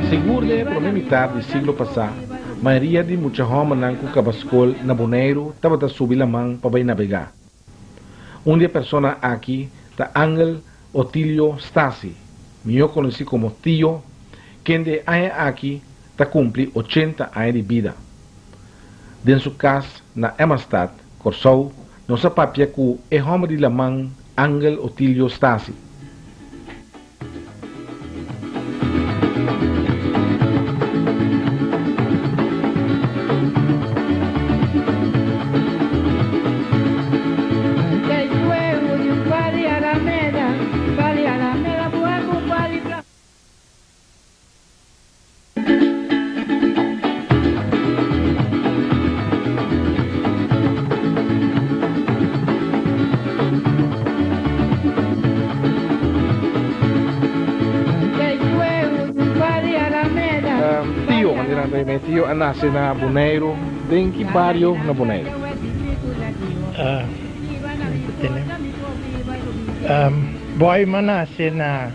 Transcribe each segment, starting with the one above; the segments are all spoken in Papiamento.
Sigur den e promé mitar di siglo pasá, mayoria di mucha hòmbernan ku kaba skol na Boneiru tabata subi laman pa bai nabegá. Un di e personanan aki ta Angel Otilio Stasi, mihó konosí komo Tio, kende e aña aki ta kumpli ochenta aña di bida. Den su kas na Emmastad, Kòrsou, nos a papia ku e hòmber di laman Angel Otilio Stasi. Tio, manera nan ta yama e tio, a nase na Boneiru. Den ki bario na Boneiru? Boy, mi a nase na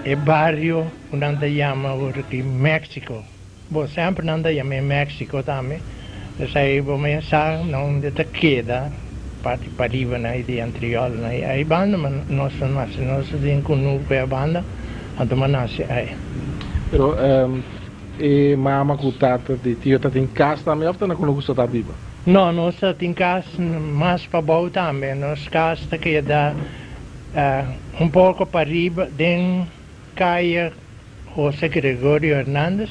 e bario ku nan ta yama awor aki Mexico. Bo semper nan ta yam'é Mexico tambe. Esei bo mes sa na unda ta keda, parti pariba na ei di Antriol na ei. Ei banda nos a nase, nos a tin kunuku ei banda, anto mi a nase ei. Pero e mama ku tata di tio ta tin kas tambe òf ta na kunuku so ta biba? No, nos ta tin kas mas pabou tambe. Nos kas ta keda un poko pariba den Kaya Jose Gregorio Hernandez,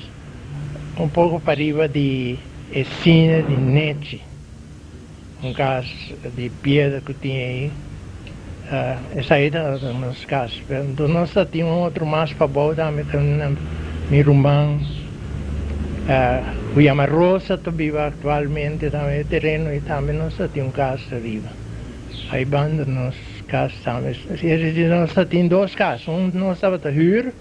un poko pariba di e sine di Nechi, un kas di piedra ku tin ei. Esei ta nos kas. Pero nos ta tin un otro mas pabou tambe ku mi ruman ku yama Rosa ta biba aktualmente tambe e tereno ei tambe nos ta tin un kas ariba. Ai banda nos kas tambe. Nos ta tin dos kas, un nos tabata hür,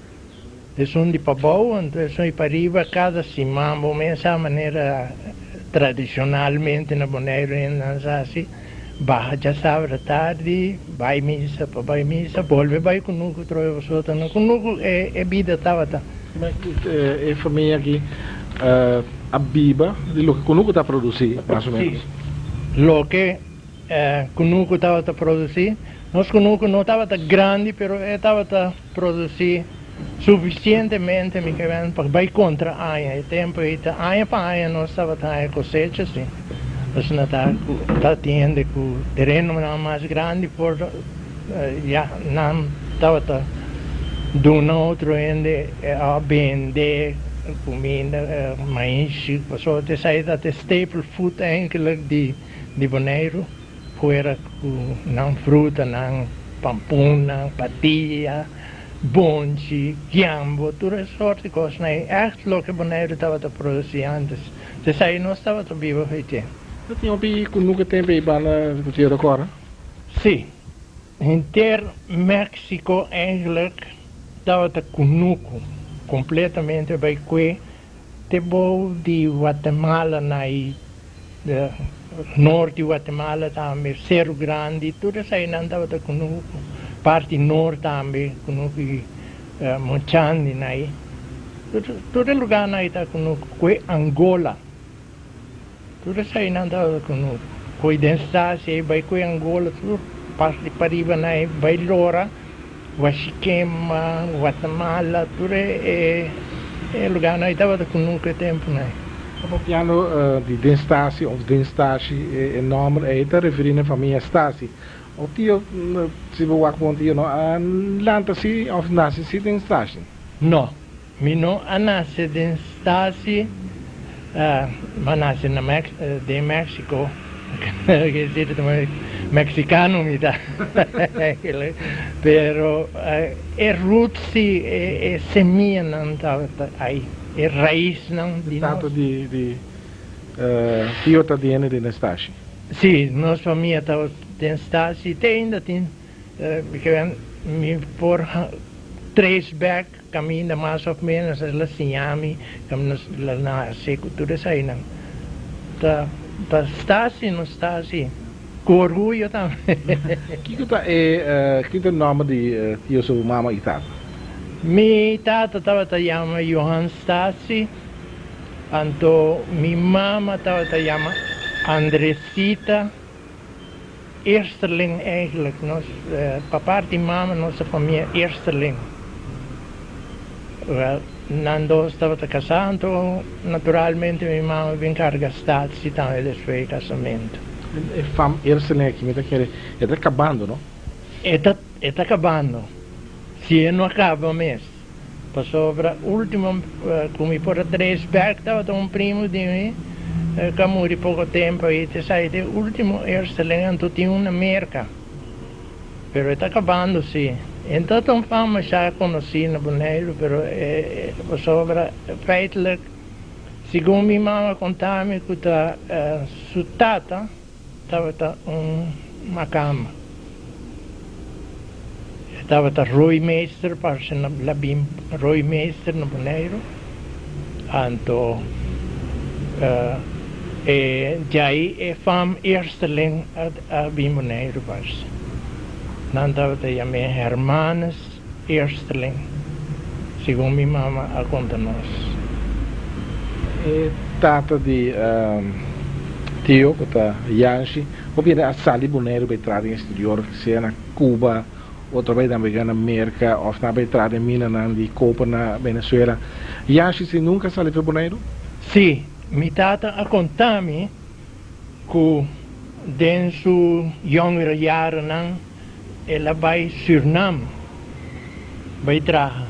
esun di pabou, anto esun di pariba. Kada siman bo mes sa manera tradishonalmente na Boneiru hende nan sa hasi, baha djasabra tardi, bai misa pa bai misa, bolbe bai kunuku trobe pasobra ta na kunuku e bida tabata. E famia aki a biba di loke kunuku ta produsí mas o menos? Si, loke Kunuku tabata produsí. Nos kunuku no tabata grandi, pero e tabata produsí sufisientemente, mi ke men, pa bai kontra aña. E tempu ei ta aña pa aña nos tabata haña kosecha, sí. Asina ta ku ta tin hende ku terenonan mas grandi por ya nan tabata duna otro hende a bende kuminda, maishi, pasobra esei ta e staple food eigenlijk di. Di Boneiru fuera ku nan frutanan, pampunnan, patia, bonchi, kiambo, tur e sort di kosnan ei. Ègt loke Boneiru tabata produsí ántes. Esei nos tabata biba for dje. No tin hopi ku nunka tempu ei banda ku Tierra Kòrda? Sí. Henter Mexico eigenlijk tabata kunuku kompletamente bai kue Te bou di Guatemala na i nort di Guatemala tambe, Cerro Grandi, tur esainan tabata kunuku, parti nort tambe kunuku i Mochandi na i, tur e lugarnan ai ta kunuku, kue Angola, tur esainan tabata kunuku, kue den Stasia i bai kue Angola tur parti pariba na i bai Lora. Washikema, Guatemala, tur e lugarnan ei tabata ku nunka e tempunan ei. Ta papiando di Den Stasi of Den Stashi, e nomber ei ta referi na e famia Stasi. O tio, si bo wak bon tio no a lanta si of nase si den Stashi? No, mi no a nase den Stasi, mi a nase na den Mexico, quiere decir mexicano mi ta, pero e roots si, e semianan tabata ai, e raisnan di nos. Tanto di tio ta di hende den Stasi? Si, nos famia tabata den Stasi, te ainda tin, mi por trace back. Caminda mas of menos el a siña mi caminda la nace cu tur esainan. Ta ta sta asi no sta asi. Cu orguyo tambe. Kico ta e kico ta e nomber di tio su mama y tata? Mi tata tabata yama Johan Stasi, anto mi mama tabata yama Andresita Eersterling eigenlijk. Nos, pa parti mama nos ta famia Eersterling. Wel, nan dos tabata kasá, anto naturalmente mi mama bin karga Stasi tambe despues di kasamentu. E fam Eersterling aki mi ta kere e ta kabando, no? E ta e ta kabando. Si e no a kaba mes. Pasobra ultimo ku mi por a trace back tabata un primo di mi ku a muri poko tempu ayi te sa e ta e ultimo Eersterling anto tin un na Merka. Pero e ta kabando si. E no ta un fama masha konosí na Boneiru pero e pasobra feitelijk segun mi mama a konta mi ku ta su tata Tabata un makamba. E tabata rooimeester parse na la bin rooimeester na Boneiru. Anto e djai e fam eersteling a bin Boneiru parse. Nan tabata yam'é Hermanus Eersteling, segun mi mama a konta nos. E tata di Theo, ku ta Yanshi, hopi hende a sali Boneiru bai traha den exterior, sea na Cuba, otro bai nabega na Merka òf nan bai traha den minanan di koper na Venezuela. Yanshi si nunka a sali for Boneiru? Sí, mi tata a konta mi ku den su yòngere jarennan El a bai Surnam bai traha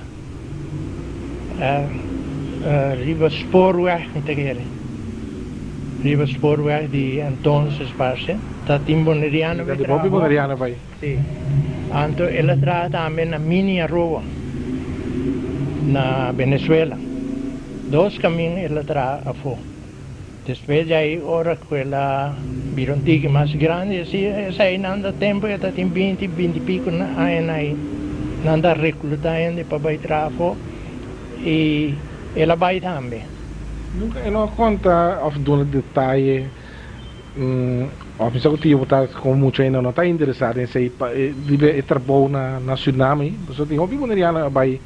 riba spoorweg mi ta kere, riba spoorweg di entonces parce ta tin boneriano bai traha hopi. Boneriano bai. Si, anto el a traha tambe na Mini Aruba na Venezuela, dos camin el a traha afo. Despues di ai ora ku el a bira un tiki mas grandi asi esei nan ta tempu e ta tin binti, binti piku aña ai nan ta rekluta hende pa bai traha afó i el a bai tambe. Nunka e no a konta òf duna detaye òf mi sa ku tio bo ta komo mucha hende no ta interesá den esei pa riba e trabou na Suriname pasobra tin hopi boneriano a bai.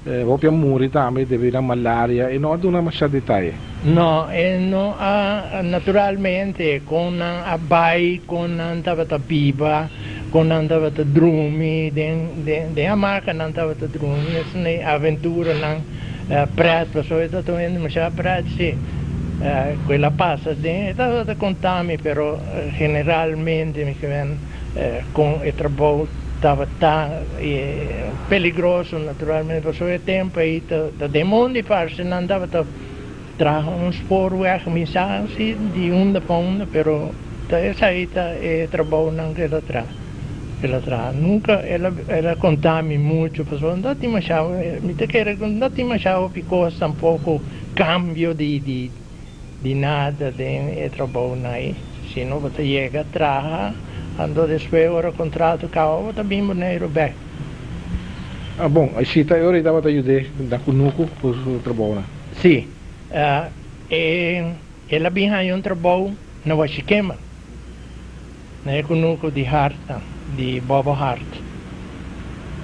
Hopi a muri tambe debi na malaria. E no a duna masha detaye. No, e no a. Naturalmente, kon nan a bai, kon nan tabata biba, kon nan tabata drumi, den den hamaka nan tabata drumi, esnan e aventuranan pret, pasobra e tabata un hende masha pret, si, ku el a pasa den, e tabata konta mi, pero generalmente mi ke men. Kon e trabou tabata peligroso naturalmente pasobra e tempo ei ta den mondi parce nan tabata traha un spoorweg mi sa si di unda pa unda pero ta esai ta e trabounan ku el a traha el a traha nunka el a konta mi mucho pasobra no tin masha mi ta kere ku no tin masha hopi kos tampoco kambio di di Di nada den e trabounan ei, sino bo ta yega traha, anto despues ora kontrato kaba bo ta bin Boneiru bek. Ah bon, si ta e ora ei tabata yud'é na kunuku ku su trabounan? Si, e el a bin haña un trabou na Washikema, na e kunuku di Hartnan, di Bobo Hart.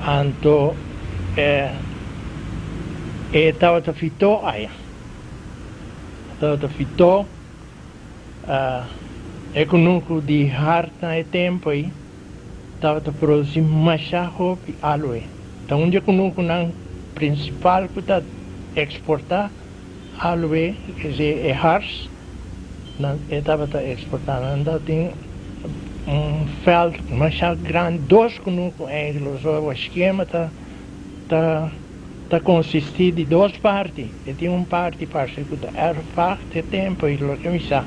Anto e e tabata fitó aya. Tabata fitó e kunuku di hart na e tempu ei tabata produsí masha hopi aloe. Ta un di e kunukunan prinsipal ku ta eksportá aloe, kese e hars, nan e tabata eksportá. Nan tabatin un vèlt masha grandi, dos kunuku eigentlik, pasobra Washkema ta ta. Ta konsistí di dos parti. E tin un parti parse ku ta erfpacht e tempu i loke mi sa,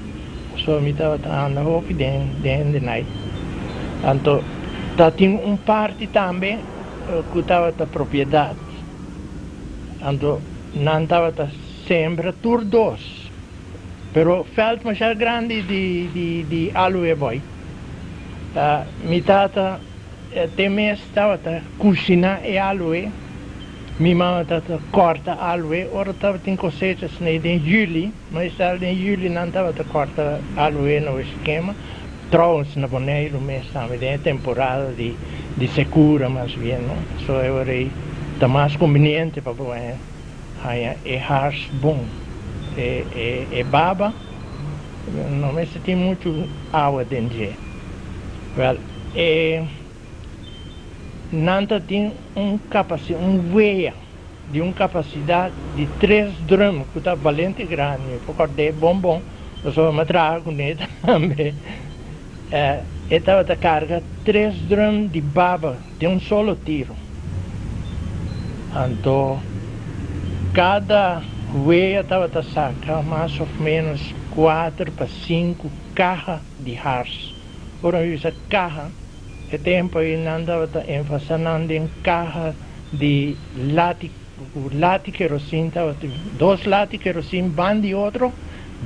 pasobra mi tabata anda hopi den den de nait. Anto ta tin un parti tambe ku tabata propiedat. Anto nan tabata sembra tur dos. Pero vèlt masha grandi di di di aloe boy. Mi tata. Te mes tabata kushiná e aloe. Mi mama tabata kòrta aloe ora tabatin kosecha snei den juli. Meestal den juli nan tabata kòrta aloe na Westkema. Trouwens na Boneiru mes tambe den e temporada di sekura mas bien no. So e ora ei Ta mas conveniente pa bo haña e hars bon. E baba no mester tin muchu awa den dje. Wel, e nan ta tin un capaci, un wea di un capacidad di tres drum cu ta balente grandi. Mi por cord'é bon bon pasobra mi a traha cun'é tambe. E tabata carga tres drum di baba den un solo tiro. Anto cada wea tabata saca mas of menos cuater pa cinco caha di hars. Ora mi bisa caha, e tempo ei nan tabata enfasa nan den caha di lati, cu lati kerosin tabata, dos lati kerosin ban di otro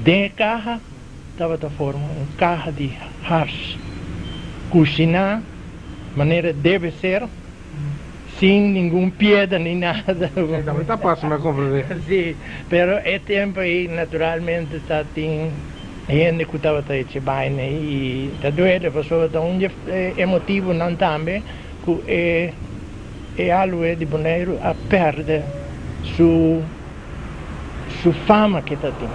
den e caha tabata forma un caha di hars cushiná manera debe ser, sin ningun piedra ni nada. Sí, tambe ta pasa, mi a comprende. Sí, pero e tempo ei naturalmente ta tin hende cu tabata eche baina y ta duele pasobra ta un di e motibonan tambe cu e e aloe di Boneiru a perde su su fama cu ta tin.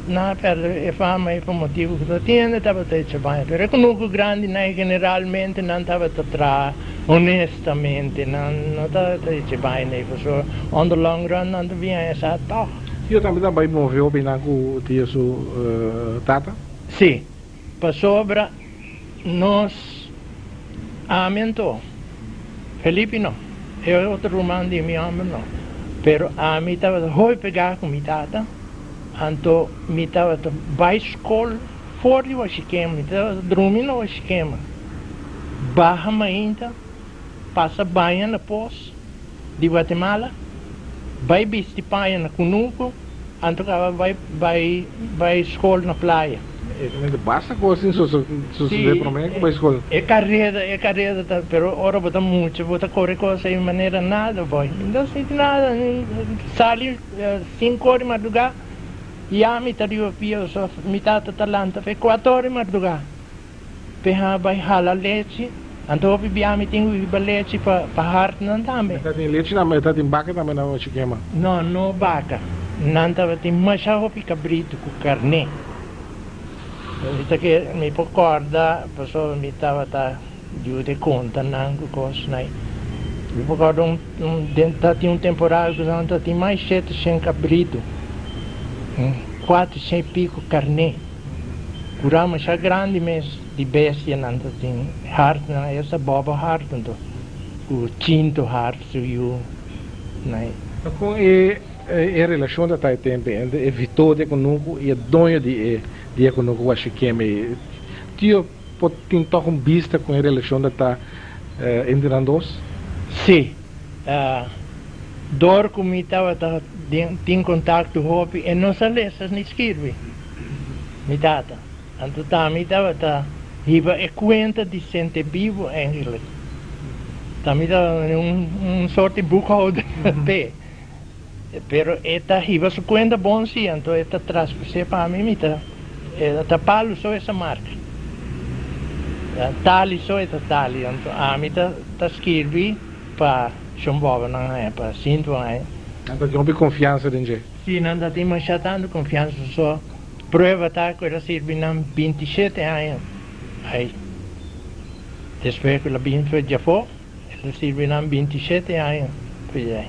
Nan a perde e fama ei pa motibu ku ta tin hende tabata echa baña. Pero e kunuku grandinan generalmente nan tabata traha honestamente, nan no tabata echa baña ei pasobra on the long run nan ta bin haña sa tòg. Tio tambe ta bai move hopi nan ku tio su tata? Sí, pasobra nos ami anto, Felipe no, e otro ruman di mi homber no, pero ami tabata hopi pegá ku mi tata, anto mi tabata bai skol for di Washikema, mi tabata drumi na Washikema, baha mainta, pasa baña na pos di Guatemala, bai bisti paña na kunuku, anto kaba bai bai bai skol na playa. E basta kos tin sosodé promé ku bai skol. E kareda e kareda ta pero ora bo ta mucha bo ta kore kos ei manera nada boy mi no sinti nada sali sinku ora di mardugá ya mi ta riba pia so mi tata ta lanta fe kuater ora di mardugá Peha bai hala lechi, anto hopi bia mi tin hiba lechi pa pa hartnan tambe. E ta tin lechi tambe, e ta tin baka tambe na Chikema? No, no baka. Nan tabatin masha hopi kabritu ku karné. Mi ta ke, mi por kòrda pasobra mi tabata yuda e konta nan ku kosnan. Mi por kòrda un un den tabatin un temporada ku nan tabatin mas 700 kabritu, 400 i piko karné. Cura masha grandi mes di bestianan ta tin hartnan esta bobo hart anto cu chinto hart su yu nai. Con e e relacion ta ta e tempo entre e vitor di e cunucu y e doño di e di e cunucu Washikeme? Tio por tin toch un bista con e relacion ta ta entre nan dos? Si. Dor cu mi tabata tin contacto hopi e no sa lesa ni skirbi, mi tata. Anto ta mi tabata hiba e cuenta di Sentebibu eigenlijk. Ta mi tabata un soort di boekhouder p'e. Pero e ta hiba su cuenta bon si, anto e ta traspas'é pa mi, mi ta e ta palu so esa marca. Tali so e ta tali, anto ami ta ta skirbi pa shon bobonan haña, pa Sintu haña. Nan ta tin hopi confiansa den dje. Si, nan ta tin masha tantu confiansa, so prueba ta cu el a sirbi nan 27 aña ai. Despues cu el a bin for djafó. El a sirbi nan 27 aña p'esei.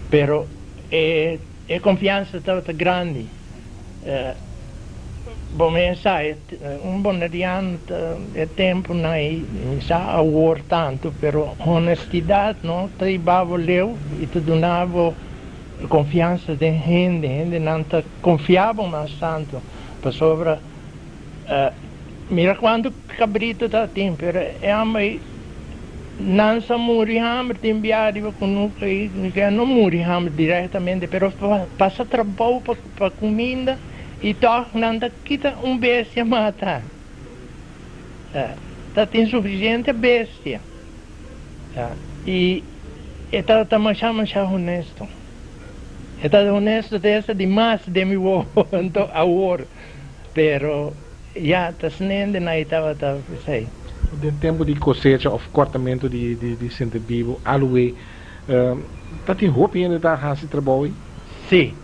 Pero e e konfiansa tabata grandi. Bo mes sa, un boneriano ta e tempunan ei, mi sa awor tantu, pero honestidat no ta hiba bo leu i ta duna bo konfiansa den hende. Hendenan ta konfia bo mas tantu pasobra Mira cuanto cabrito ta tin, pero e hamber ei, nan sa muri hamber, tin bia riba cunuco ei, ke no muri hamber directamente, pero pasa trabou pa cuminda y tog nan ta kita un bestia mata. Ta tin suficiente bestia y e ta masha masha honesto. E ta honesto te esta di mas den mi wowo anto awor. Pero ya ta snende na e tabata esei. Den tempu di kosecha òf kòrtamentu di di sentebibu, aluwe. Ta tin hopi hende ta hasi trabou ei? Sí,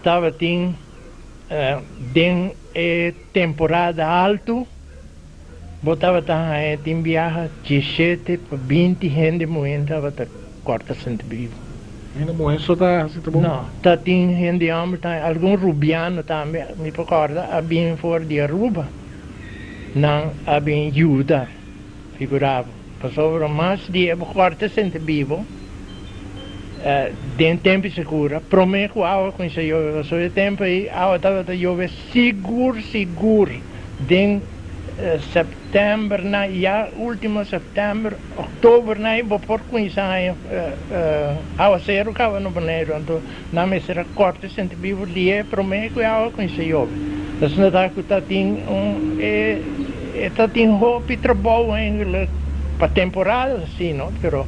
tabatin den e temporada altu, bo tabata haña tin biaha 17 pa 20 hende muhé tabata kòrta sentebibu. Hende muhé so ta hasi trabou? No, tatin hende hòmber tambe, algun rubiano tambe, mi por kòrda a bin for di Aruba, nan a bin yuda, figurá bo. Pasobra mas di e bo kòrta sentebibu den tempu sekura, promé ku awa kuminsá yobe, pasobra e tempu ei awa tabata yobe sigur sigur den sèptèmber nan, ya último sèptèmber, òktober nan ei bo por kuminsá haña awaseru kaba na Boneiru, anto nan mester a kòrta sentebibu lié promé ku e awa kuminsá yobe. Asina ta ku ta tin un e ta tin hopi trabou eigenlijk pa temporada si no, pero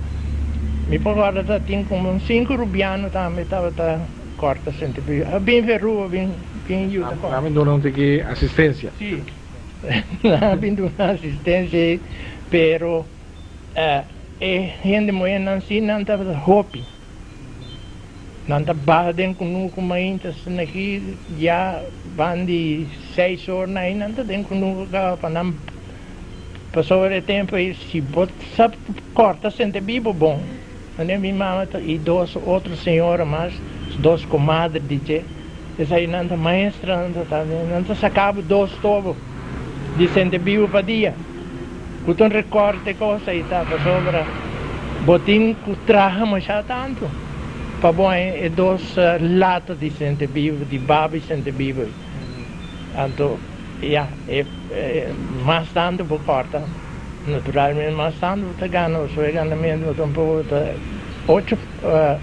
mi por kòrda ta tin komo un sinku rubiano tambe tabata kòrta sentebibu, a bin Verú a bin bin yuda kòrta. Nan a bin duna un tiki asistensia. Sí, nan a bin duna asistensia ei, pero e hende muhénan sí nan tabata hopi. Nan ta baha den kunuku mainta asina aki ya ban di 6 or na ei nan ta den kunuku kaba pa nan pasobra e tempu ei si bo sa kòrta sentebibu bon. Wanneer mi mama ta i dos otro señora mas, dos komadre di dje, esei nan ta maestra nan ta ta nan ta saka bo dos tobo di sentebibu pa dia. Ku ta un rekorte kos ei ta pasobra bo tin ku traha masha tantu pa bo haña e dos lata di sentebibu, di baba i sentebibu ei. Anto ya, e mas tantu bo kòrta, naturalmente mas tantu bo ta gana, pasobra e ganamentu ta un poko ta ocho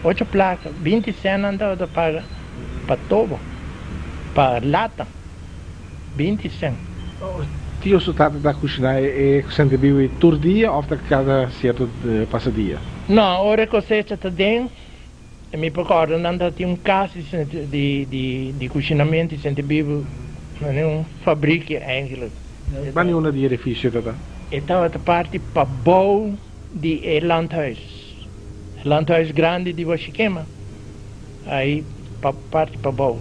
ocho plaka, 20 sènt nan tabata paga pa tobo, pa lata, 20 sènt. Tio su tata ta kushiná e sentebibu ei tur dia òf ta kada sierto pasadia? No, ora e kosecha ta den, mi por kòrda nan ta tin un kas di di di kushinamentu di sentebibu, manera un fabrikje eigenlijk. Ban di unda di edifisio ta ta? E tabata parti pabou di e landhuis, landhuis grandi di Washikema, ai pa parti pabou.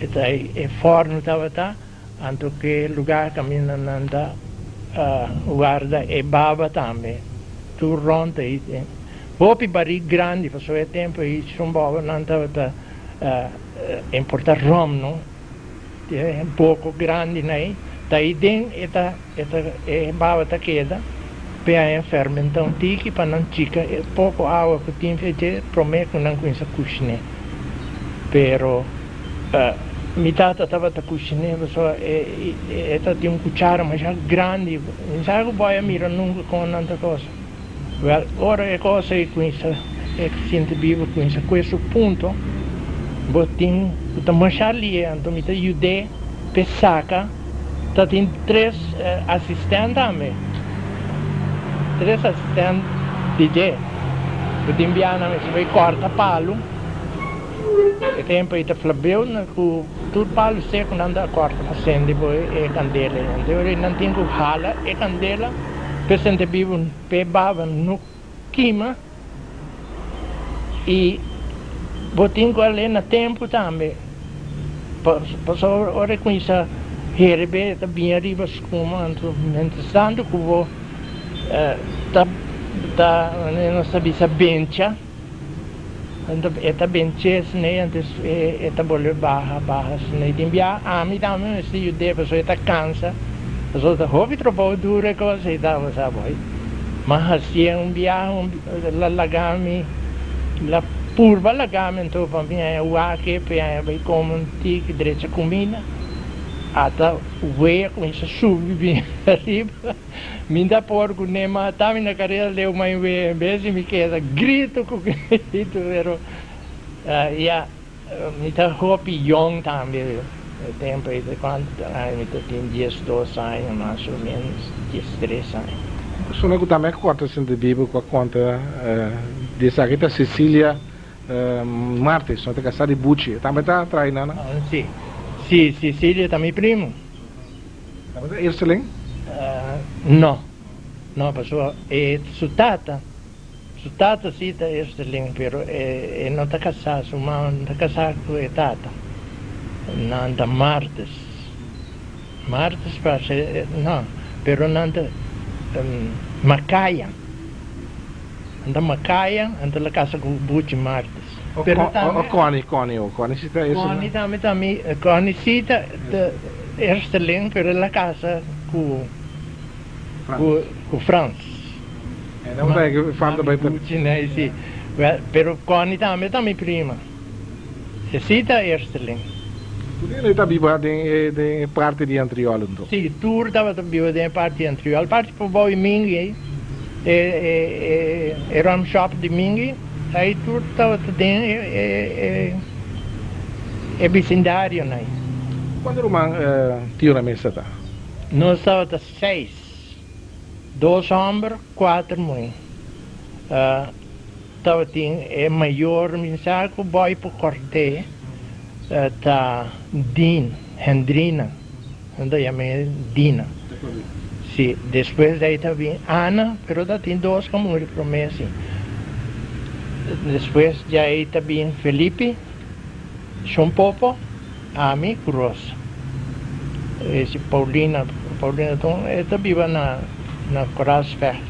E ta e fòrnu tabata, anto ku e lugá kaminda nan ta warda e baba tambe, tur rònt ei. Hopi barí grandi, pasobra e tempu ei shon nan tabata importá ròm, no? Un poko grandi na ei, ta ei den e ta e ta e baba ta keda p'e haña fermentá un tiki pa nan chika e poko awa ku tin fe dje promé ku nan kuminsá kushiné. Pero mi tata tabata kushiné pasobra e e ta tin un kuchara masha grandi, mi sa ku bo a mira nunka kon nan ta kosa. Wèl, ora e kos ei kuminsá, e sinti bibu kuminsá kue su punto, bo tin ku ta masha lié, anto mi ta yud'é p'e saka. Ta tin tres asistènt tambe, tres asistènt di dje. Bo tin biaha nan mester bai kòrta palu, e tempu ei ta flabeu ku tur palu seku nan ta kòrta pa sende bo e kandela ei. Anto ora ei nan tin ku hala e kandela. P'e sentebibu p'e baba no kima i bo tin ku al'e na tempu tambe, pasobra ora e kuminsá herebé e ta bin ariba skuma, anto miéntras tantu ku bo ta ta nos ta bisa bencha, anto e ta bench'é esei anto e ta bolbe baha baha esei. Tin bia ami tambe mester yud'é pasobra e ta kansa, pasobra ta hopi trabou duru e kos ei ta sa boy. Ma hasié un biaha un la laga mi la purba laga mi anto pa mi haña wak p'e haña bai kome un tiki drecha kuminda ata wea kuminsá subi bin ariba. Mi ta por ku ne mata mi na kareda leu mai wea en bes di mi keda grito ku grito pero ya mi ta hopi yong tambe e tempo ei ta kuantu aña mi ta tin 12 aña mas o menos 13 aña. Persona ku tambe a kòrta sentebibu ku a konta di esaki ta Cecilia Martes, no ta kasá di Buchi, tambe ta traha einan? Si, si Cecilia ta mi primo. Tambe ta eersteling? No, no pasobra e su tata. Su tata sí ta Eersteling, pero e no ta kasá, su mama no ta kasá ku e tata. Nan ta Martes. Martes parse, no, pero nan ta Makaya. Nan ta Makaya, anto el a kasa ku Buchi Martes. Pero tambe. O Connie, Connie, o Connie sí ta Eersteling. Connie tambe ta mi, Connie sí ta Eersteling, pero el a kasa ku. Ku Frans. Pero Connie tambe ta mi prima. E si ta Eersteling. Tur hende ta biba den e parti di Antriol anto? Si, tur tabata biba den e parti di Antriol. Parti pabou di Mingui, e rum shop di Mingui, ei tur tabata den e bisindarionan. Kuantu ruman tio na mesa ta? Nos tabata seis, dos hòmber, kuater muhé. Tabatin e mayor mi sa ku bòi por kòrt'é ta Dina, Hendrina, nan ta yam'é Dina. Sí, despues di ei ta bin Ana, pero tabatin dos ku a muri promé sí. Despues di ei ta bin Felipe, Shon Popo. Ami ku Rosa. Esi Paulina, Paulina ta un, e ta biba na na Koraalsvecht.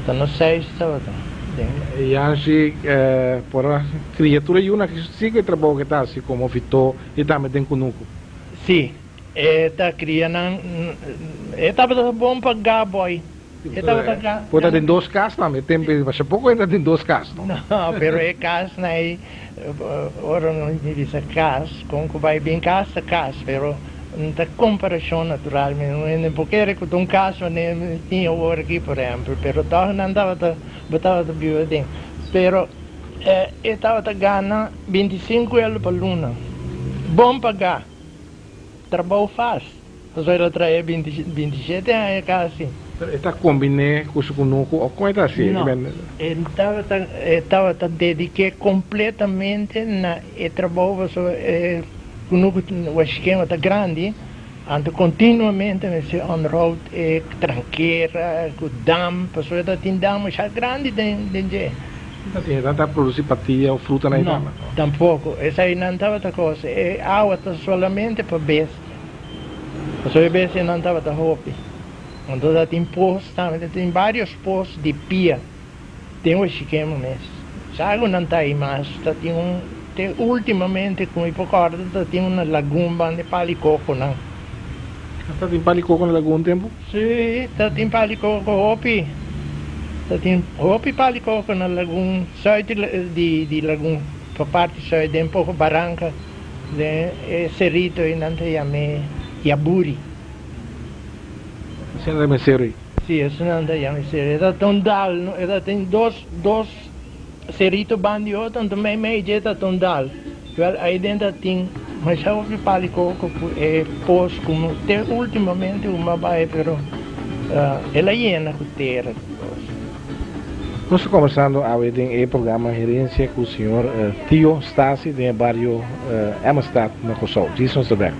Ta nos seis tabata den. Yanshi por a kria tur e yunan ki si ku e trabou ku e ta hasi komo fitó i tambe den kunuku. Si, e ta kria nan, e tabata bon pa gabòi. E tabata ga. Por ta den dos kas tambe, tempu ei masha poko hende ta den dos kas, no? No, pero e kasnan ei, ora nos bisa kas, kon ku bai bin kas ta kas, pero no ta komparashon naturalmente. Un hende por kere ku ta un kas manera mi tin awor aki, por ehèmpel, pero tòg nan tabata, bo tabata biba aden. Pero e tabata gana bintisinku elo pa luna, bon pagá, trabou fas. Pasobra el a trae bintishete aña kasi. Pero e ta kombiné ku su kunuku òf kon e ta hasié? No, e tabata e tabata dediké kompletamente na e trabou pasobra e kunuku Washikema ta grandi, anto kontinuamente mester onderhoud e trankera ku dam pasobra ta tin dam masha grandi den den dje. Ta tin e ta produsí patia òf fruta na e dam? No, tampoko. Eseinan tabata kos. E awa ta solamente pa bestia. Pasobra e bestianan tabata hopi. Anto ta tin pos tambe, ta tin varios pos di pia den Washikema mes. Sa ku nan ta ei mas, ta tin un, te ultimamente ku mi por kòrda ta tin una lagun banda e pali kokonan. Ta tin pali koko na lagun tempu? Sí, ta tin pali koko hopi. Ta tin hopi pali koko na lagun, sùit di lagun, pa parti sùit den poko baranka. Den e serito ei nan ta yam'é Yaburi. Esei nan ta yam'é seru ei? Sí, esei nan ta yam'é seru. E ta un dal, no? E ta tin dos, dos serito ban di otro, anto meimei dje ta un dal. Wèl, ei den ta tin masha hopi pali koko ku e pos ku te ultimamente ku mi a bai, pero el a yena ku tera ku kos. Nos ta kombersando awe den e programa Herencia ku señor Tio Stasi den e bario Emmastad na Kòrsou. Djis nos ta bek.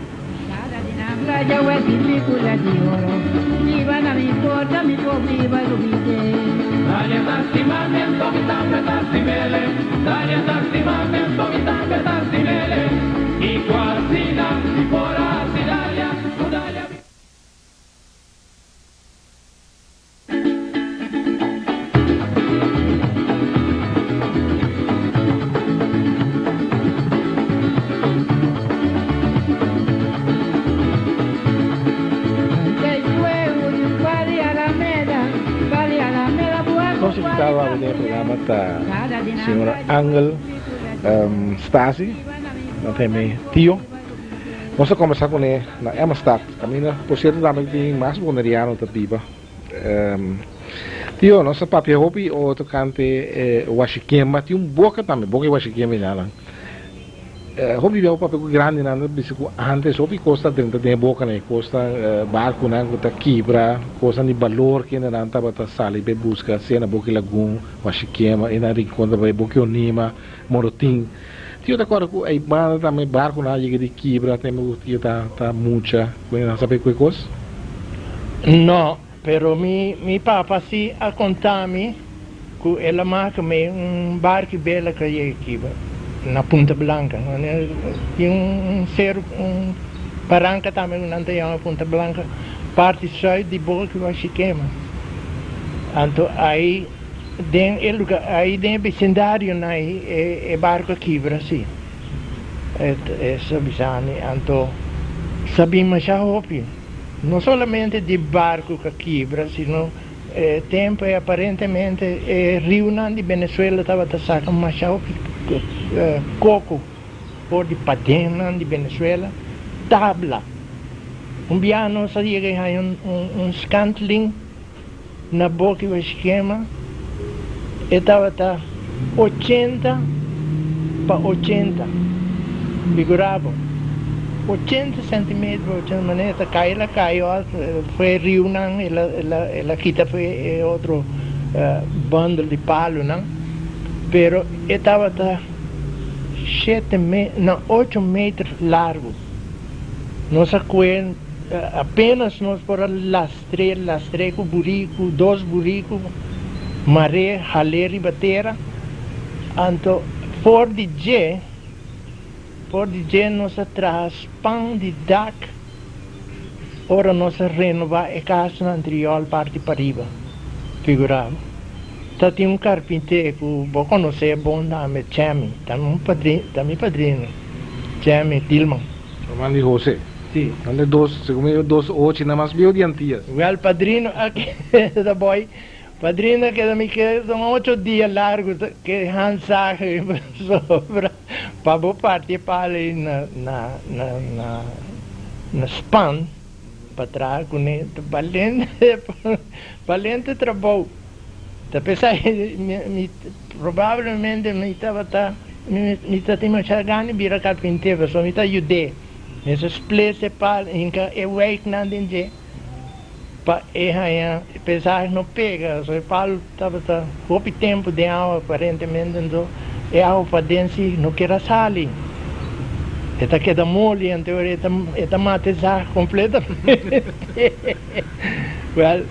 Nos invitado awe den e programa ta señora Angel Stasi, nan ta yam'é Tio. Nos a kombersá kuné na Emmastad, kaminda por sierto tambe tin mas boneriano ta biba. Tio, nos a papia hopi o tocante Washikemba, tin un boca tambe, boca di Washikemba y nan. Hopi bia bo papia cu grandinan ta bisa cu antes hopi cos ta drenta den e bocanan, e cosnan, barconan cu ta kibra, cosnan di balor kendenan tabata sali bay busca, sea na Boca di Lagun, Washikemba, y na Rincon ta bay Boca di Onima, Morotin. Tio ta corda cu ey banda tambe barconan a yega di kibra tempo cu tio ta ta mucha cu nan sa bay cu e cos? No, pero mi mi papa si a conta mi. Ku el a maka me un barki bela ka yega kiba na Punta Blanca. Tin un seru, un baranka tambe ku nan ta yama Punta Blanca, parti sùit di Boki Washikema. Anto ai den e luga, ai den e besindarionan ai e barku a kibra si. E sa bisa mi. Anto sa bin masha hopi, no solamente di barku ka kibra, sino. E tempu ei aparentemente e riunan di Venezuela tabata saka masha hopi koko for di padennan di Venezuela, tabla. Un biaha nos a yega i haña un skantlin na boki Washikema, e tabata 80 pa 80, figura bo, 80 centimeter pa 80, manera ta kai el a kai Fue riunan el a kita fue e otro bundle di palunan, pero e tabata shete no ocho meter largu. Nos a kue apenas nos por a lastr'é, lastr'é ku buriku, dos buriku, mar'é, hal'é riba tera. Anto for di dje, for di dje nos a traha span di dak. Ora nos a renobá e kas na Antriol parti pariba, figurá bo, ta tin un karpinté ku bo konosé bon tambe, Chemi, ta un padrino, ta mi padrino, Chemi Tilman. Ruman di José. Sí. Nan ta dos, segun mi, dos ochi nan mas bieu di Antias. Wèl, padrino a keda bòi, padrino a keda mi keda un ocho dia largu ta ke hansahe pasobra. Pa bo parti e pala ei na na na na na span pa traha kuné ta balente balente trabou. Ta p'esei mi mi probablemente mi tabata mi mi ta tin masha gana di bira karpinter pasobra mi ta yud'é. Mi sa sples e pala hinka e weiknan den dje pa e haña e pesahe no pega, so e palu tabata hopi tempu den awa aparentemente, anto e awa paden si no kier a sali, e ta keda moli, anto ora e ta e ta mata e zag completamente. Well,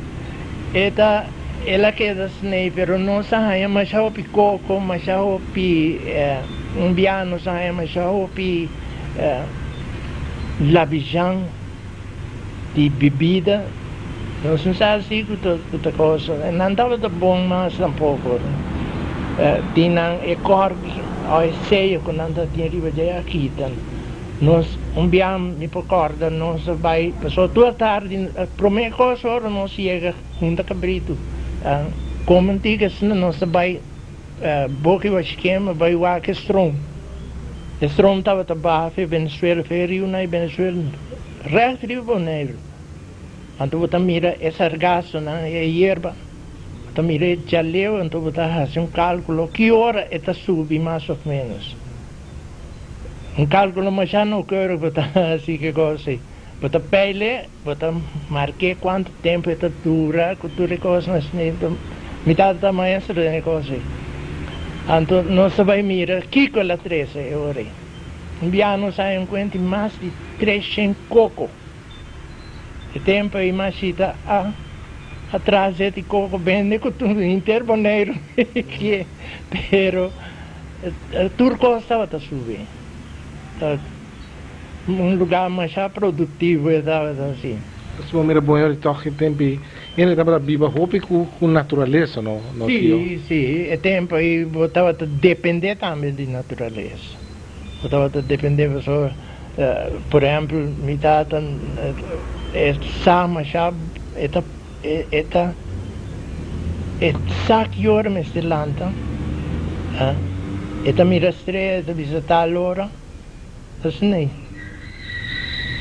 e ta el a keda snei, pero nos a haña masha hopi koko, masha hopi un bia nos a haña masha hopi labijan. Di bibida nos no sa si cu ta cosa nan tabata bon mas tampoco tin nan e corki o e seyo cu nan ta tin riba dje a kita nos un bia mi por corda nos a bay pasobra tur atardi prome cos ora nos yega hunta cabrito come un tica asina nos a bay Boki Washikema bai wak e stroom. E stroom tabata baha fe Venezuela, fe e riunan di Venezuela, recht riba Boneiru. Anto bo ta mira e sargasonan, e yerba, bo ta mira e djaleu, anto bo ta hasi un kalkulo ki ora e ta subi mas of menos. Un kalkulo masha noukeurig bo ta hasi ki kos ei. Bo ta peil'e, bo ta mark'e kuantu tempu e ta dura ku tur e kosnan asina. Mi tata ta maestro den e kos ei. Anto nos ta bai mira kiko el a trese e ora ei. Un bia nos haña un kuenti mas di treshen koko. E tempu ei Mashita a a trase di koko bende ku tur henter Boneiru kie, pero tur kos tabata subi. Un lugar masha productivo e tabata asi. Si bo mira bon yori tog e tempo ei hende tabata biba hopi ku naturalesa no no tio? Si, si, e tempo ei bo tabata depende tambe di naturalesa. Bo tabata depende pasobra por ehempel mi tata e sa masha e ta e ta e sa ki ora mester lanta e ta mira strea e ta bisa tal ora. Asina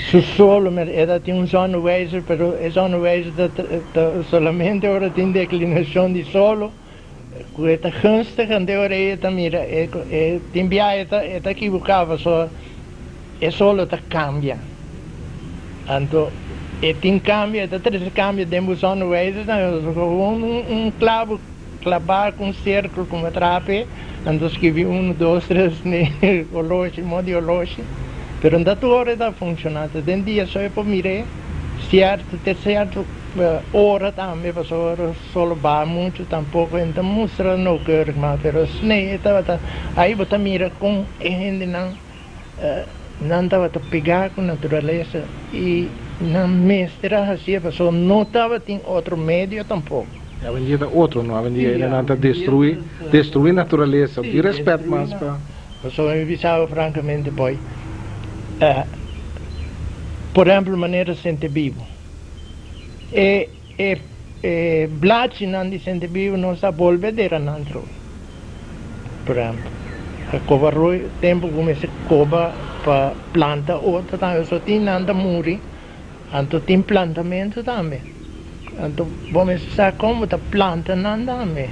su solo e ta tin un zonnewijzer, pero e zonnewijzer ta solamente ora tin declinacion di solo cu e ta gunstig, anto ora e ta mira e tin bia e ta e ta ekiboca pasobra e solo ta cambia, anto e tin cambio e ta trece cambio den bo zonnewijzer gewoon un clavo. Klabá ku un sirkel ku mi traha p'e, anto skibi unu, dos, tres n'e oloshi, mo di oloshi. Pero no ta tur ora e ta funshoná. Ta den dia so e por mir'é. Sierto te sierto ora tambe pasobra ora sol baha muchu tampoco e no ta mustra nauwkeurig mas pero snei e tabata ai bo ta mira con e hendenan nan tabata pega cu naturalesa y nan mester a hacié pasobra no tabatin otro medio tampoco. Awendia ta otro no, awendia nan ta destrui destrui naturalesa, tin respet mas pa. Pasobra mi bisaba francamente boy, por ehempel manera Sentebibu, e e e blachinan di Sentebibu nos a bolbe dera nan trobe. Por ehempel, a koba rooi tempo ku mester koba pa planta otro tambe, so tin nan ta muri, anto tin plantamento tambe. Anto bo mester sa kon bo ta planta nan tambe.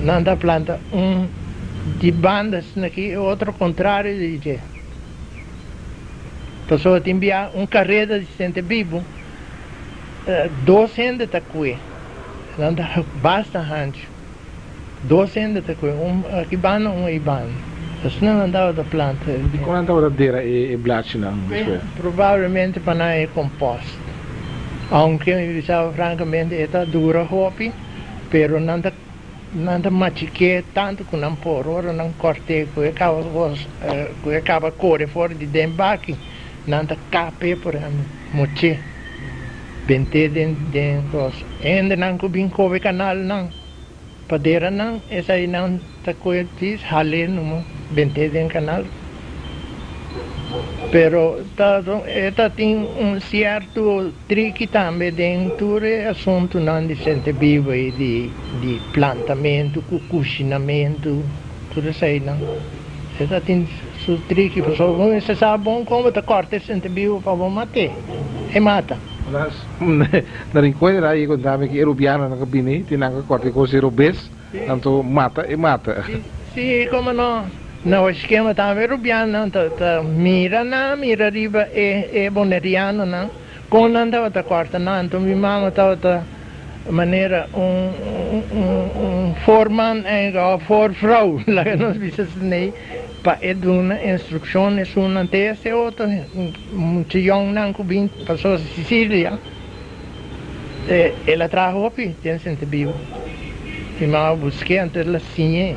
Nan ta planta un di banda asina aki e otro kontrario di dje. Pasobra tin bia un kareda di Sentebibu, dos hende ta kue. Nan ta basta hanchu. Dos hende ta kue, un aki banda, un ei banda. Asina nan tabata planta. Dikon nan tabata dera e blachinan despues? Probablemente pa nan e compost. Aunke mi bisaba francamente e ta dura hopi, pero nan ta nan ta machiké tantu ku nan por. Ora nan kòrt'é ku e kaba ku e kaba kore for di den baki, nan ta kap'é por ehempel, moch'é, bent'é den den kos. Hendenan ku bin kobe kanalnan. Padera nan esainan ta koe pis hal'é numa bent'é den kanal. Pero ta e ta tin un sierto triki tambe den tur e asuntunan di Sentebibu ei di di plantamentu ku kushinamentu tur esainan. E ta tin su triki pasobra bo mester sa bon kon bo ta kòrta e Sentebibu pa bo mat'é. E mata. Na Rincon era y contame ki e rubianonan cu bini tin nan cu corta e cos di robes, anto mata e mata. Si, como no. Na Oskema tambe rubianonan ta ta mira nan, mira riba e e bonerianonan con nan tabata corta nan. Anto mi mama tabata manera un un un voorman eigenlijk of voorvrouw, laga nos bisa asina, pa e duna instrukshon esunnan te ese otro mucha yòngnan ku bin pasó Sicilia el a traha hopi den Sentebibu. Mi mama busk'é anto el a siñ'é.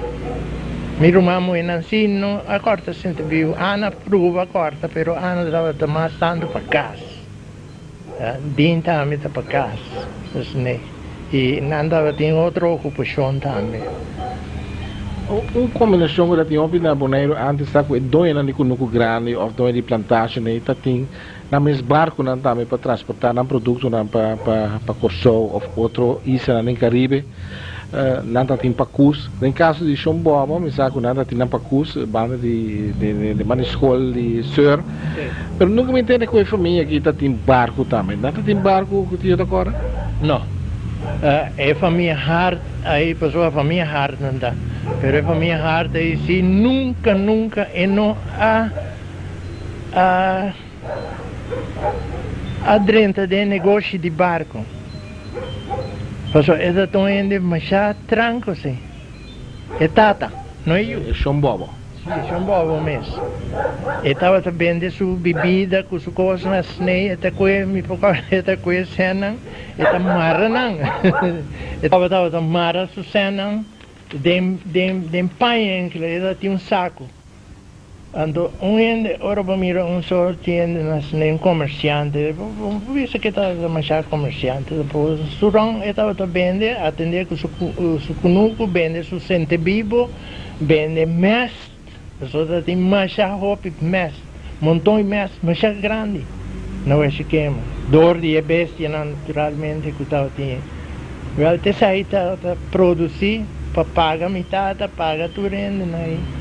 Mi ruman muhénan sí no a kòrta Sentebibu. Ana pruba kòrta pero Ana tabata mas tantu pa kas. Dean tambe ta pa kas, esne. I nan tabatin otro okupashon tambe. Un kombinashon ku ta tin hopi na Boneiru ántes ta ku e doñonan di kunuku grandi òf doño di plantashinan ei ta tin nan mes barkunan tambe pa transportá nan produktonan pa pa Kòrsou òf otro islanan den Karibe. Nan ta tin pakus. Den kaso di Shon Bobo mi sa ku nan ta tin nan pakus banda di di banda di skol di Seur. Pero nunka mi tende ku e famia aki ta tin barku tambe. Nan ta tin barku ku tio ta kòrda? No. E famia Hart ei pasobra famia Hart nan ta. Pero e famia Hart ei si nunka nunka e no a a. A drenta den negoshi di barco. Pasobra e ta ta un hende masha tranco si. E tata, no e yu. E shon bobo. Si, e shon bobo mes. E tabata bende su bibida cu su cosnan sney, e ta cue, mi por corda, e ta cue sennan, e ta mara nan. E tabata mara su sennan den, den, den paña enkele, e ta tin un saco. Anto un hende ora bo mira un sort hende na sne un comerciante bo por bisa ke ta demasiado comerciante tampoco su ron e tabata bende atende cu su cunucu bende su sentebibo bende mest pasobra ta tin masha hopi mest monton di mest masha grandi na Westkema door di e bestianan naturalmente cu tabatin wel te esai tabata produci pa paga mi tata paga tur hende na ei.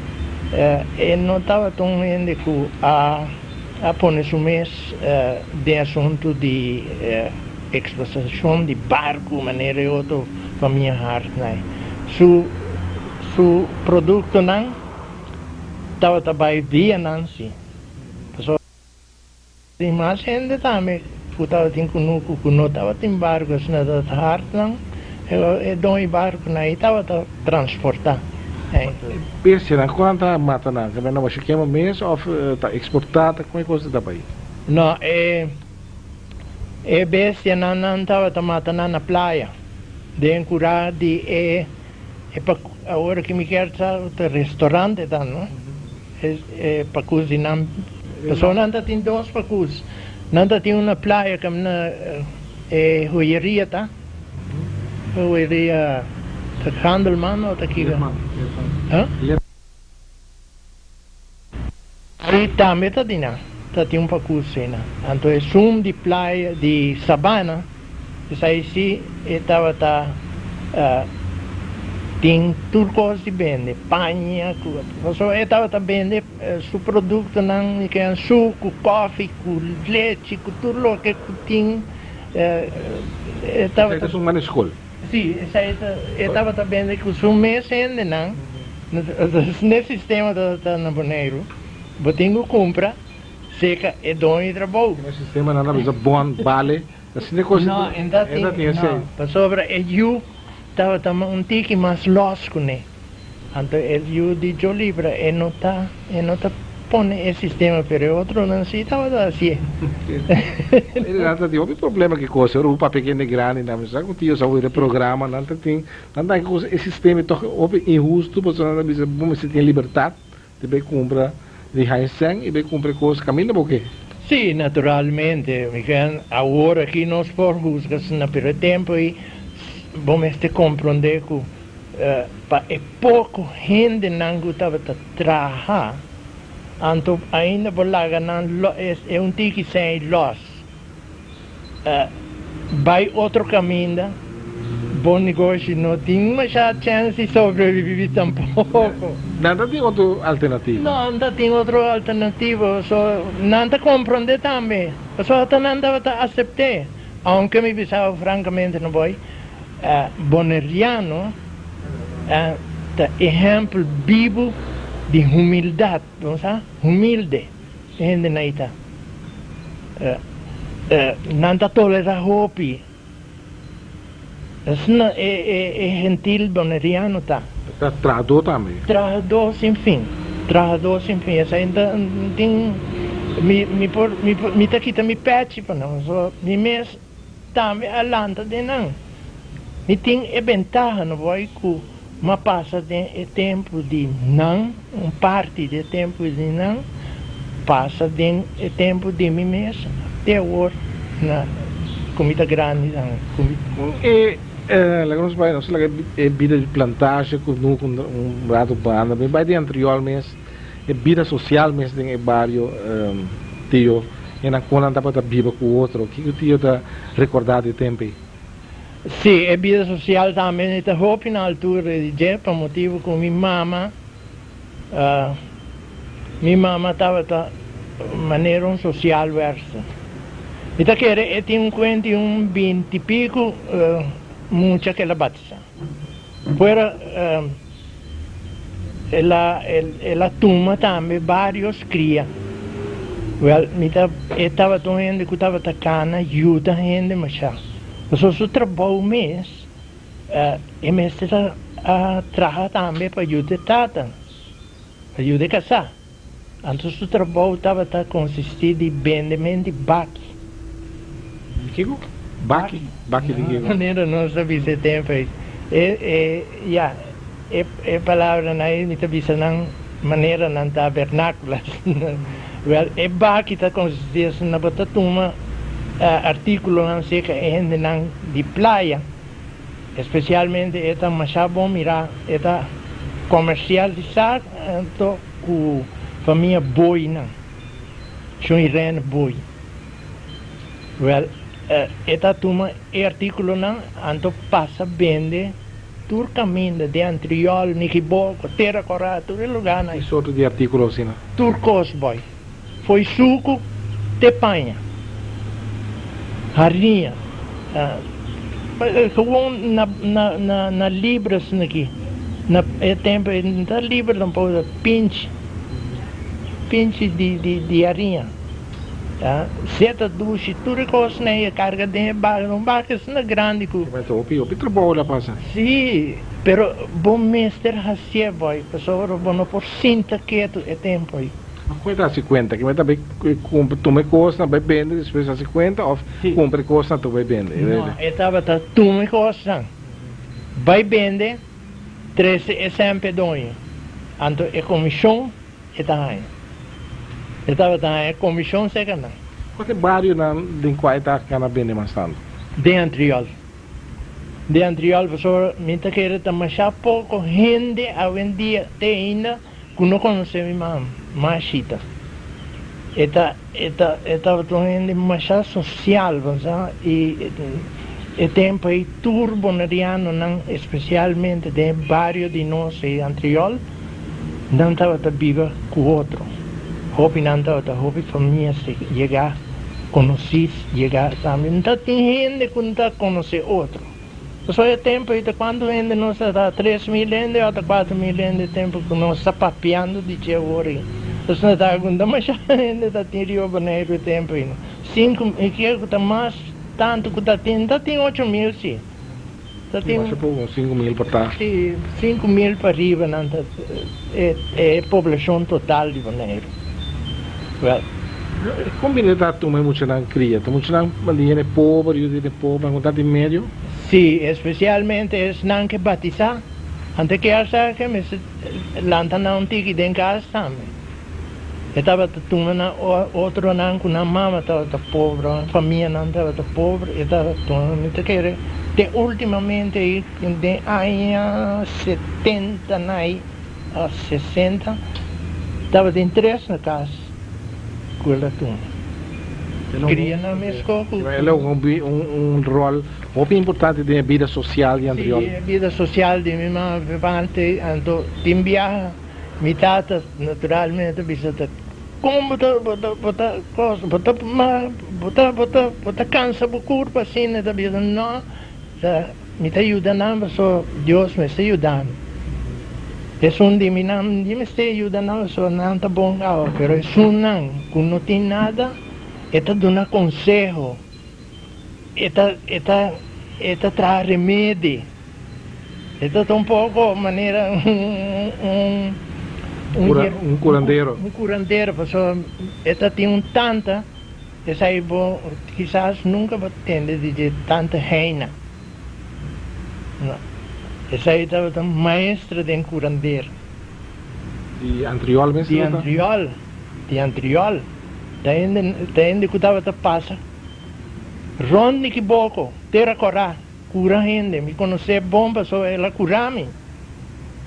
E no tabata un hende ku a a pone su mes den asuntu di eksplotashon di barku manera e otro famia Hartnay. Su su produktonan tabata bai via nan si. Pasobra tin mas hende tambe ku tabatin kunuku ku no tabatin barku asina ta Hartnan e don e barkunan ei tabata transportá. E bestianan ku nan ta mata nan ta na Washikema mes òf ta eksportá ta kon e kos ta bai? No e. E bestianan nan tabata mata nan na playa, den kurá di e e paku, awor ki mi kier sa ta restaurante ta no, e e pakus di nan, pasobra nan ta tin dos pakus, nan ta tin un na playa kaminda e joyeria ta, joyeria ta Gandelman o ta kiko? Huh? Ei tambe ta di nan, ta tin un pakus ei nan. Anto esun di playa di Sabana, esei si e tabata tin tur kos di bende, paña ku pasobra e tabata bende su produktonan, kian suku, kòfi ku lechi ku tur loke ku tin e tabata. Esei ta esun mane skol. Sí, esei ta, e tabata bende ku su mes hendenan. N'e sistema ta na Boneiru, bo tin ku kumpra seka e doño di trabou. N'e sistema nan ta bisa bon, bale, asina e kos. No, e ta tin, no, pasobra e yu tabata un tiki mas lòs kuné. Anto e yu di Joe Libra e no ta e no ta pone e sistema pero e otronan si tabata hacié. Nan ta tin hopi problema ki cosa ora bo papia kende grandi nan sa ku tio sa wiri programa nan ta tin nan ta haci e sistema e tok hopi inhusto pasobra nan ta bisa bo mester tin libertad di bay cumpra di haña cen y bay cumpra e cos caminda bo ke. Si, naturalmente, mi ken awor aki nos por huzga asina pero e tempo ei bo mester comprende ku Pa e poko hendenan ku tabata traha, anto ainda bo laga nan e un tiki sèi lòs bai otro kaminda, bo negoshi no tin masha chèns di sobreviví tampoko. Nan ta tin otro alternativa? No, nan ta tin otro alternativa, so nan ta komprondé tambe, pasobra ata nan tabata asept'é, aunke mi bisaba frankamente no boy. Boneriano ta ehèmpel bibu di humildat, bo sa, humilde e hendenan ei ta. Nan ta tolerá hopi. Asina e gentil boneriano ta. Ta trahadó tambe. Trahadó sin fin, trahadó sin fin. Esei ta tin mi mi por mi ta kita mi pèchi pa nan, so mi mes. Tambe a lanta den nan. Mi tin e bentaha no boy cu m'a pasa den e tempo di nan, un parti di e tempo di nan pasa den e tempo di mi mes te awor na cu mi ta grandi dan cu mi. Con e laga nos bai nos laga e bida di plantage cu nu cu un rato banda mi bai den Antriol mes. E bida social mes den e bario Tio e nan kon nan tabata biba ku otro. Kiko Tio ta rekordá di e tempu ei? Sí, e bida social tambe mi ta hopi na altura di dje pa motibu ku mi mama mi mama tabata manera un socialwerkster. Mi ta kere e tin un kuenta di un binti piku mucha ku el a batisá. Fuera el a el a tuma tambe varios cria. Wel, mi ta e tabata un hende cu tabata cana yuda hende masha. Pasobra su trabou mes e mester a a traha tambe pa yuda e tata, pa yuda e casá. Anto su trabou tabata consisti di bende menti baki. Di kiko? Baki? Baki di kiko? Manera nos ta bisa e tempo ei. E, e, ya, e, e palabranan ei mi ta bisa nan manera nan ta vernaculas. Wel, e baki ta consisti asina, bo ta tuma articulonan cerca e hendenan di playa. Especialmente e ta masha bon mira, e ta comercialisa anto cu famia Boynan, Shon Irene Boy. Wel, e ta tuma e articulonan anto pasa bende tur caminda, den Antriol, Nikiboko, Tera Cora, tur e lugarnan. Ki sorto di articulo asina? Tur cos, boy. Foi suku te paña, hariña, gewoon na na na libras aki, na e tempo ei no ta libra tampoco, ta pinchi, pinchi di di di hariña, seta dushi, tur e cosnan ei a carga den e baka, un baka asina grandi cu. Hopi hopi trabou la pasa. Si, pero bo mester hacié boy, pasobra bo no por sinta ketu e tempo ei. Ma kon e ta hasi kuenta? Kimen ta bai kumpra tuma e kosnan bai bende despues hasi kuenta òf kumpra e kosnan tur bai bende? No, e tabata tuma e kosnan bai bende trese e sèn p'e doño. Anto e komishon e ta haña. E tabata haña komishon serka nan. Kua ta e barionan den kua e ta gana bende mas tantu? Den Antriol. Den Antriol pasobra mi ta kere ta masha poko hende awendia te ainda ku no konosé mi mama, Mashita. E ta e ta e tabata un hende masha sosial, bo sa, i e tempu ei tur bonerianonan, espesialmente den e bario di nos ei Antriol, nan tabata biba ku otro. Hopi nan tabata hopi famia yega konosí, yega tambe. No ta tin hende ku no ta konosé otro. Pasobra e tempu ei ta kuantu hende nos ta ta 3000 hende òf ta 4000 hende e tempu ku nos ta papiando di dje awor ei. Nos no ta ku masha hende ta tin riba Boneiru e tempu ei. Sinku, mi kere ku ta mas tantu ku ta tin, ta tin 8000 si. Ta tin. Masha poko, 5000 por ta. Si, 5000 pa riba nan ta e e poblashon total di Boneiru. Wèl. Kon bini ta tuma e muchanan kria? Ta muchanan di hende pober, yu di hende pober, nan ku ta di medio? Si, espesialmente esnan ke batisá. Ante kier sa ke mester lanta nan un tiki den kas tambe. E tabata tuma nan otronan ku nan mama tabata pober, nan famianan tabata pober, e tabata tuma. Mi ta kere te ultimamente ei den aña 70 nai a 60 tabatin tres na kas ku el a tuma. Kria nan meskos ku. El a hunga un ròl hopi importante den e bida sosial di Antriol. Si, e bida sosial di mi mama p'e anto tin biaha. Mi tata naturalmente a bisa ta kon bo ta bo ta bo ta kos bo ta bo ta bo ta bo ta kansa bo kurpa asina e ta bisa no ta mi ta yuda nan pasobra Dios mester yuda mi esun di mi nan di mester yuda nan pasobra nan ta bon awe pero esunnan ku no tin nada e ta duna konseho e ta e ta e ta traha remedi. E ta ta un poko manera un Un curandero. Un curandero, pasobra e ta tin un tanta, esai bo kisas nunca bo tende di dje, tanta Heina. No, esai tabata maestra den curandero. Di Antriol mes Di Antriol, di Antriol. Ta hende, ta hende cu tabata pasa rond Nikiboko, Tera Corá. Cura hende, mi conoce bon pasobra el a cura mi.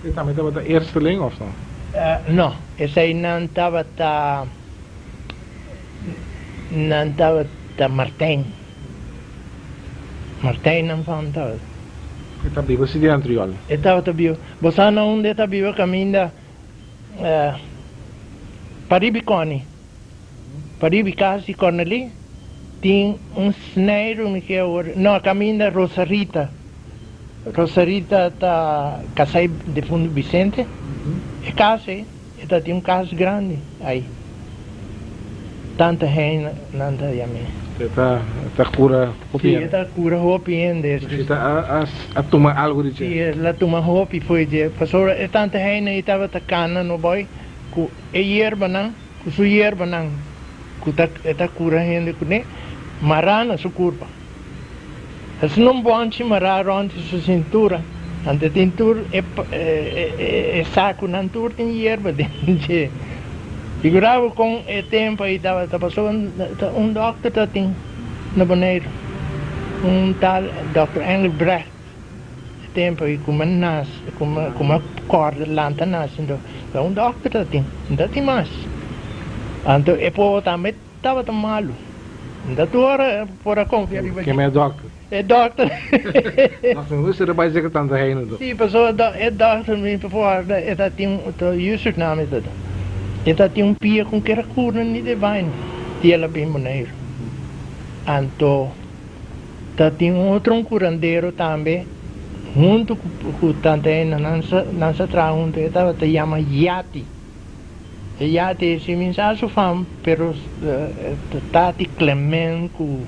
E tambe tabata eersteling of no? No, eseinan tabata nan tabata Martijn. Martijn nan fam tabata. E ta biba si di Antriol? E tabata biba. Bo sa na unda e ta biba caminda paribi Connie. Pariba e cas di Cornely tin un snijroom mi ke awor, no caminda Rosarita, Rosarita ta casa e defunto Vicente, e cas ey e ta tin un cas grandi ay, tanta hende nan ta yam'e. E ta ta cura hopi hende. Si e ta cura hopi hende. Rosita a a tuma algo di dje. Si el a tuma hopi fo'i dje, pasobra e tanta hende ey tabata cana no boy cu e yerbanan. Ku su yerbanan ku ta e ta kura hende kuné, mará na su kurpa. Esnan un bònchi mará rònt di su sintura, anto tin tur e e sakunan tur tin yerba den dje. Figurá bo kon e tempu ei tabata, pasobra un dòkter ta tin na Boneiru, un tal dòkter Engelbrecht. E tempu ei ku mi a nase, ku mi ku mi a kòrda lanta nase, anto ta un dòkter ta tin, no ta tin mas. Anto e pobo tambe tabata malu, no ta tur ora por a konfia riba dje. Ken e dòkter? E dòkter. Dòkter no mester a bai seka tanta hende anto. Si, pasobra e dòkter mi por kòrda e ta tin, ta Yusuf nami e ta ta, e ta tin un pia ku kera kurna ni de baina, i el a bin Boneiru. Anto. Ta tin un otro un curandero tambe hunto cu tanta hende nan sa nan sa traha hunto e tabata yama Yati e Yati e si mi sa su fam pero Tati Clement cu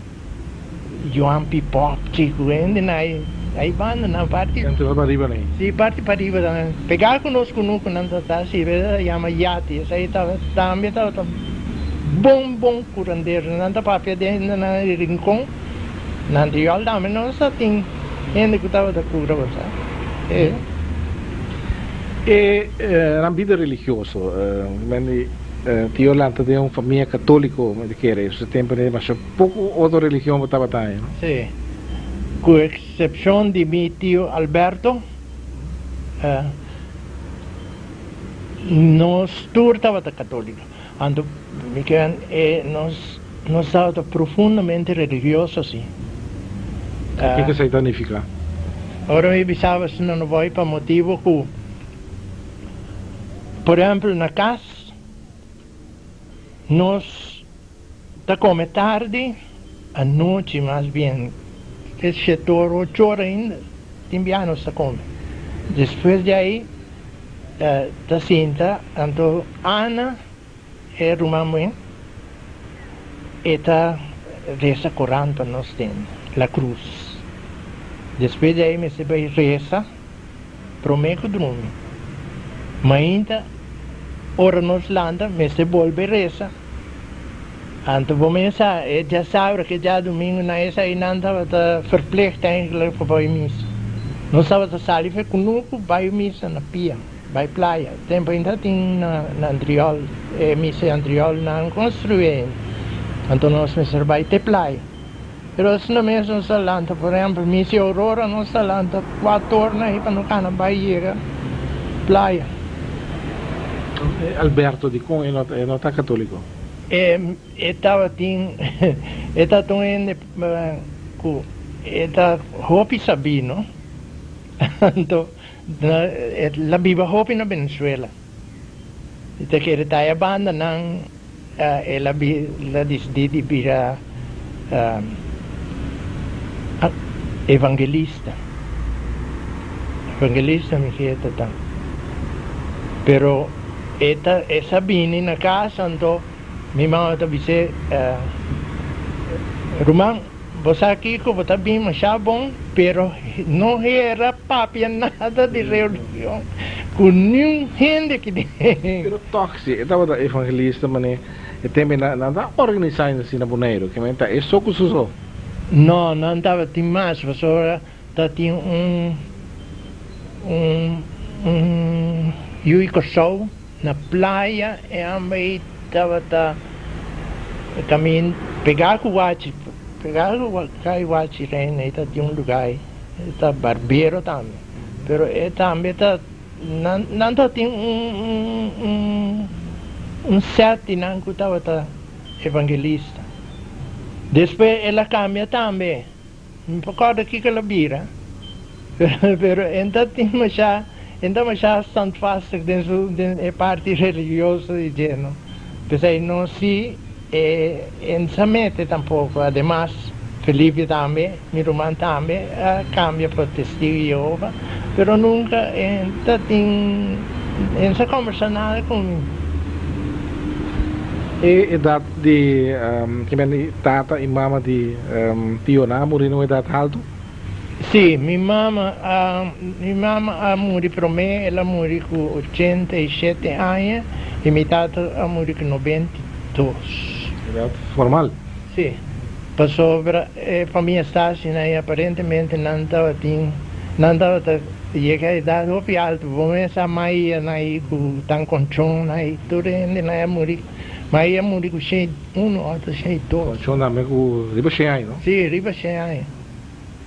Joan Pipop chiku hende na ei banda nan parti. Entre pa riba nei. Si parti pa riba tambe. Pegá ku nos kunuku nan ta ta sirbi e ta yama yati esei tabata tambe tabata bon bon kurandero nan ta papia den nan rincon nan ta yòl tambe nos ta tin hende ku tabata kura bo sa e. E nan bida religioso men di Tio lanta den un famia katoliko mi ta kere su tempu ne masha poko otro religion bo tabata haña no? Si, ku eksepshon di mi tio Alberto nos tur tabata katoliko. Anto mi kere e nos nos tabata profundamente religioso si. Kiko esei ta nifiká? Ora mi bisaba asina no bai pa motibu ku por ehempel na kas nos ta kome tardi, anochi mas bien te shete ora ocho ora ainda tin biaha nos ta kome. Despues di ai ta sinta anto Ana e ruman muhé e ta resa koran pa nos den la cruz. Despues di ai mester bai resa prome ku drumi. Mainta ora nos lanta mester bolbe resa. Anto bo mes sa e djasabra ke djadumingu nan esainan tabata verplicht eigenlijk pa bai misa. Nos tabata sali fe kunuku bai misa na pia, bai playa. Tempo ainda tin na Andriol, e misa di Andriol nan construi ainda. Anto nos mester bai te playa. Pero asina mes nos ta lanta, por ehempel, misa di Aurora nos ta lanta kuator na ei pa no kana bai yega playa. Alberto, dikon e no ta katoliko? E tabatin, e ta un hende ku e ta hopi sabí, no? Anto el a biba hopi na Venezuela. E ta kere ta e banda nan el a el a disidí di bira evangelista. Evangelista mi ke ta ta. Pero e ta e sa bini na kas anto mi mama ta bis'é, Ruman, bo sa kiko bo ta bin masha bon, pero no hera papia nada di religion ku niun hende ki den. Pero tòg si e tabata evangelista manera e tempu ei nan ta organisá asina na Boneiru, ke men ta e so ku su so? No, nan tabatin mas pasobra Ta tin un un un yu Kòrsou na playa e hamba ei tabata kamin pegá ku wachi pegá ku kai wachi reina ei ta tin un lugá ei e ta barbero tambe pero e tambe ta nan nan ta tin un un un un sèt di nan ku tabata evangelista despues el a kambia tambe. Mi por corda kico el a bira, pero en ta tin masha, en ta masha standvastig den su, den e parti religioso di dje, no. P'esei no si e en sa mete tampoco. Ademas, Felipe tambe, mi ruman tambe a cambia pa Testigo di Jehova, pero nunca en ta tin, en sa combersa nada cu mi. E edad di kimen di tata i mama di tio nan a muri na un edad haltu? Sí, mi mama a mi mama a muri promé, el a muri ku 87 aña i mi tata a muri ku 92. Edad formal. Sí, pasobra e famia Stasi nan i aparentemente nan tabatin nan tabata yega edad hopi altu, bo mes sa Maia nan i ku tan Conchon nan i tur hende nan a muri. Ma ey a muri ku shei unu òf shei dos. Conchon tambe ku riba shei aña, no? Sí, riba shei aña.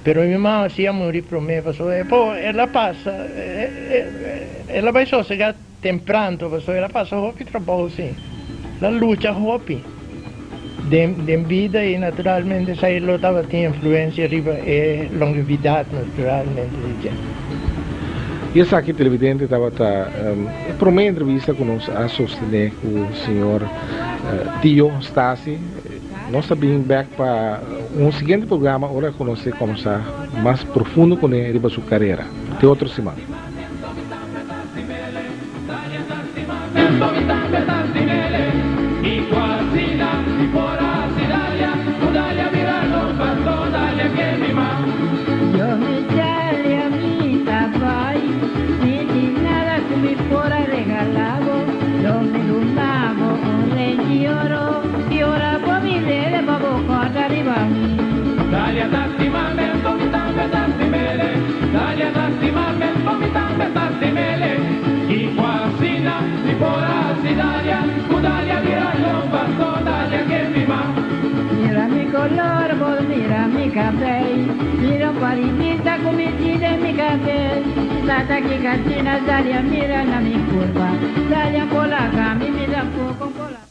Pero mi mama sí a muri promé pasobra e por el a pasa, el a bai sosegá tempranto pasobra el a pasa hopi trabou sí. El a lucha hopi den den bida i naturalmente esei lo tabatin influensia riba e longevidat naturalmente di dje. I esaki televidente tabata e prome entrevista ku nos a sostené ku señor Tio Stasi. Nos ta bin bek pa un siguiente programa ora ku nos ta kombersá mas profundo kuné riba su karera. Te otro siman. mi. Dalia ta stima mi, mi tambe ta stim'é. Dalia ta stima mi, mi tambe ta stim'é. Kiko asina, mi por hasi Dalia, ku Dalia bira lomba, so Dalia ke mi mas. Mira mi koló, bo mira mi kabei. Mira paridita ku mi tin den mi kabes. Tata ki katina, Dalia mira na mi kurpa. Dalia polaca, mi mi tampoko polaca.